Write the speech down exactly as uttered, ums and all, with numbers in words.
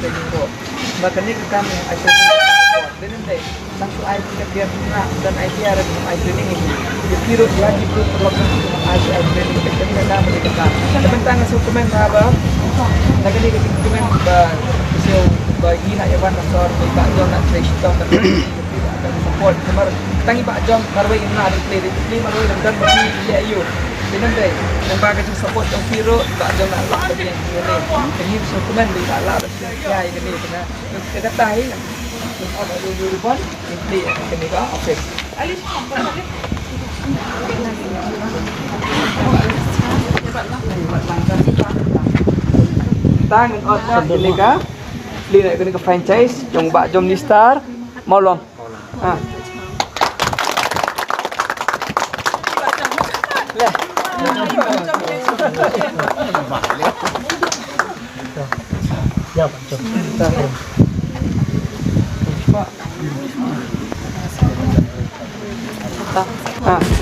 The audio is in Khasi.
training ruh. Ba kane ka kam ai training. Dei nang dei. Nang shu ai ka tiar na dan ai tiar ai training. Ïa phi ruh ïa ki briew paralok nang ai ai training. Dei kane ka kam dei ka kam. Te mynta nga shu comment haba. Na kane ka comment ba shu ba ngi na ïa wan na sor ba jong na training. Support namar tang i Bah Jom marwei im lah ban plie, plie marwei dang don ba plie aïu. Te nang dei nang ba ka jing support jong phi ruh Bah Jom lah lah ban plie aïu ne. Te ngi shu kmen dei lah lah ban plie aïu ne. Te na ka kata hi nang ot aïu ribbon nang plie aïu ne ba. Okay. Tang ngan ot na ka plie na ka franchise jong Bah Jom Nistar. Mawlong. Ah. Ah.